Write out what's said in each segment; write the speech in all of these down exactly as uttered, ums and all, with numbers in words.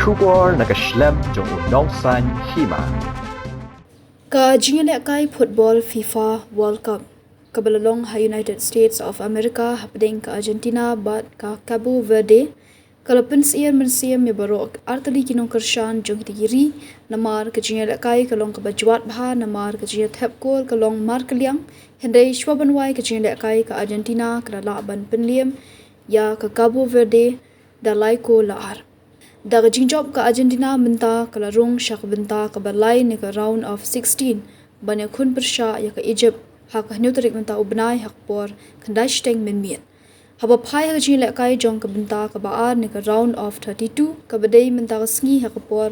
Khubor na ka shlem jong u nongsaiñ hima. Ka jingïalehkai football FIFA World Cup kaba la long ha United States of America hapdeng ka Argentina bad ka Cabo Verde ka la pynsyier mynsiem ïa baroh artylli ki nongkyrshan jong kita ki ri. Namar ka jingïalehkai ka long kaba jwat bha namar ka jingïathep kol ka long markylliang. Hynrei shwa ban wai ka jingïalehkai ka Argentina ka la lah ban pynliem ïa ka Cabo Verde da lai kol la ar. Da ka jingjop ka Argentina mynta ka la rung sha ka bynta kaba lai na ka round of sixteen ban ïakhun pyrshah ïa ka Egypt ha ka hynñiew tarik mynta u bnai ha ka por khyndai shiteng mynmiet. Haba phai ha ka jingïalehkai jong ka bynta kaba ar na ka round of thirty-two kaba dei mynta ka sngi ha ka por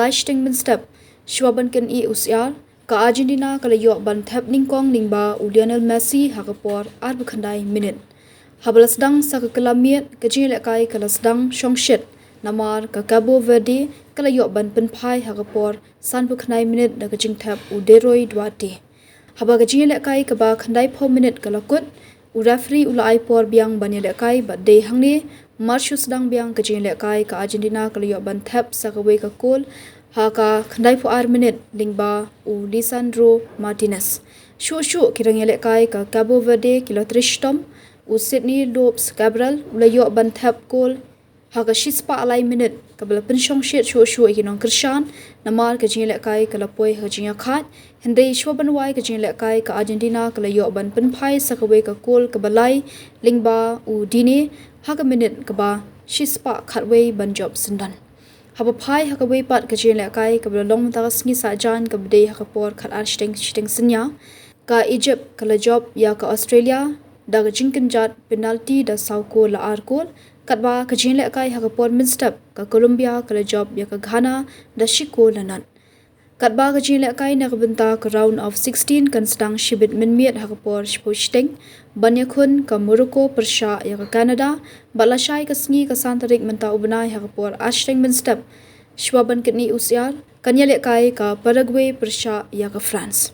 lai shiteng mynstep, shwa ban kynnoh u syiar, ka Argentina ka la ïoh ban thep nyngkong lyngba u Lionel Messi ha ka por arphew khyndai minit. Haba la sdang sa ka kylla miet, ka jingïalehkai ka la sdang shongshit namar ka Cabo Verde ka la ïoh ban pynphai ha ka por sanphew khyndai minit da ka jingthep u Leroy Duarte. Haba ka jingïalehkai kaba khyndaiphew minit ka la kut, u referee u la ai por biang ban ïalehkai bad dei hangne mar shu sdang biang ka jingïalehkai ka Argentina ka la ïoh ban thep sa kawei ka kol ha ka khyndaiphew ar minit lyngba u Lisandro Martinez. Shuh shuh ki rangïalehkai ka Cabo Verde ki la trei shitom, u Sydney Lopes Cabral u la ïoh ban thep kol ha ka shispah lai minit kaba la pynshongshit shuh shuh ïa ki nongkyrshan namar ka jingïalehkai ka la poi ha ka jingïakhaid. Hynrei shwa ban wai ka jingïalehkai ka Argentina ka la ïoh ban pynphai sa kawei ka kol kaba lai lyngba u Digne ha ka minit kaba shispah khatwei ban jop syndon. Haba phai ha kawei pat ka jingïalehkai kaba la long mynta ka sngi Saitjaiñ kaba dei ha ka por khatar shiteng shiteng synñia, ka Egypt ka la jop ïa ka Australia da ka jingkynjat penalti da saw kol la ar kol. Katba ka jingïalehkai ha ka por mynstep, ka Colombia ka la jop ïa ka Ghana da shi kol la nod. Katba ka jingïalehkai na ka bynta ka round of sixteen kan sdang shibit mynmiet ha ka por shiphew shiteng ban ïakhun ka Morocco pyrshah ïa ka Canada, bad lashai ka sngi ka san tarik mynta u bnai ha ka por ar shiteng mynstep, shwa ban kynnoh u syiar, kan ïalehkai ka Paraguay pyrshah ïa ka France.